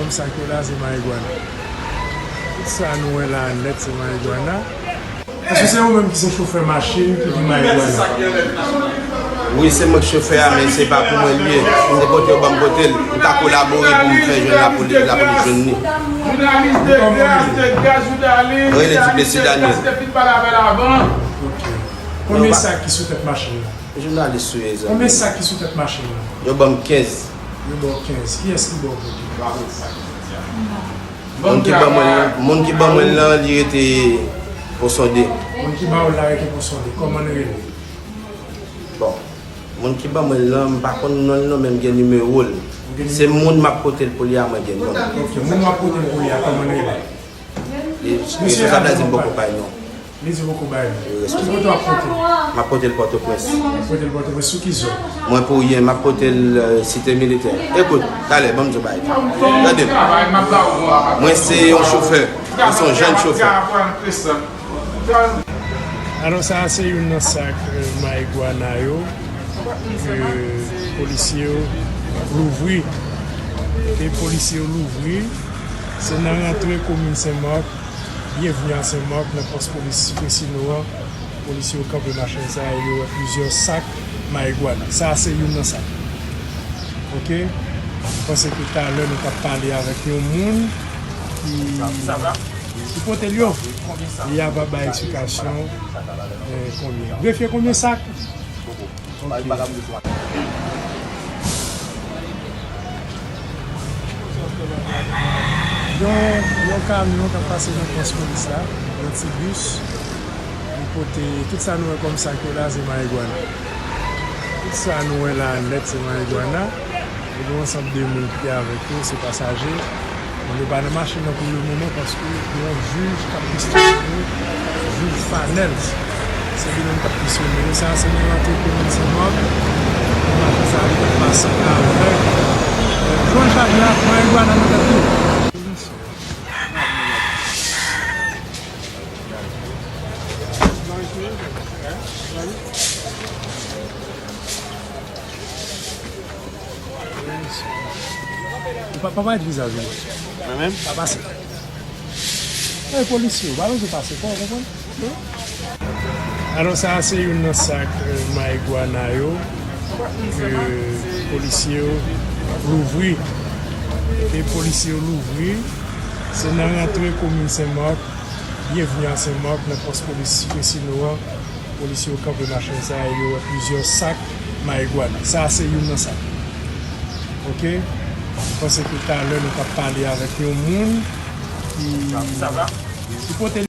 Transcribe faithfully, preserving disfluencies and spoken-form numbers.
Sak yo la, se marigwana. Tout sa nou wè la nèt, se marigwana. Èske se ou menm ki se chofè machin ki gen marigwana? Wi, se mwen ki chofè a, men se pa pou mwen li ye. M te pote yo ban m pote l. M ka kolabore pou m fè jwenn lapolis, lapolis jwenn li. Kòman li ye? Rele Duplessis Daniel. Ok. Konbyen sak ki sou tèt machin nan? Jounalis sou ye, zanmi. Konbyen sak ki sou tèt machin nan? Yo ban m kenz. Yo ba w kenz. Kiyès ki ba w pote? Moun ki ban mwen, moun ki ban mwen lan, li rete Pon Sonde. Moun ki ba w la rete Pon Sonde. Kòman l rele? Bon, moun ki ban mwen lan, m pa konn non l non, men m gen nimewo l. Se moun m ap pote l pou li a, mwen gen non l. Ok, moun w ap pote l pou li a, kòman l rele? Li, responsab la di m poko bay non. Li di poko bay non. Wi, responsab. Ki kote w ap pote l? M ap pote l Pòtoprens. W ap pote l Pòtoprens sou ki zòn? Mwen pou ryen, m ap pote l, euh, Site Militè. Ekout, talè, ban m di w bagay. Tande m. Mwen se yon chofè. Mwen se yon jèn chofè. Alò, sa a se youn nan sak, euh, marigwana yo ke polisye yo louvri. Ke polisye yo louvri. Se nan rantre komin Senmak, Byenvni a Senmak, nan pòs polis Fresino an, polisye yo kanpe machin sa a, e yo wè plizyè sak marigwana. Sa a se youn nan sak. Ok? Mwen panse ke talè nou t ap pale avèk yon moun ki, ki pote l yo. Li ava bay eksplikasyon, eh, konbyen. Grefye, konbyen sak? Ok. Yon, yon kamyon k ap pase nan pòs polis la, yon ti bis, li pote tout sa nou wè kòm sak yo la, se marigwana. Tout sa nou wè la nèt, se marigwana. E gen yon ansanm de moun ki te avèk yo, se pasaje. Bon, yo pa nan machin nan pou le moman paske gen yon jij k ap kesyone yo, jij Fanel. Se li menm k ap kesyone yo. Sa a se nan rantre komin Senmak. Machin sa a li t ap pase avèk, euh, jwenn chaj la, marigwana nan tèt li. Ou pa, pa parèt vizaj ou. Mwen menm? Pa pase. Ey, polisye yo, pa bezwen pase, fò w konprann. Alò, sa a se youn nan sak, euh, marigwana yo ke polisye yo louvri. Ke polisye yo louvri. Se nan rantre komin Senmak, Byenvni a Senmak, nan pòs polis Fresino an. Polisye yo kanpe machin sa a, e yo wè plizyè sak marigwana. Sa a se youn nan sak. Ok? Mwen panse ke talè nou t ap pale avèk yon moun ki, ki pote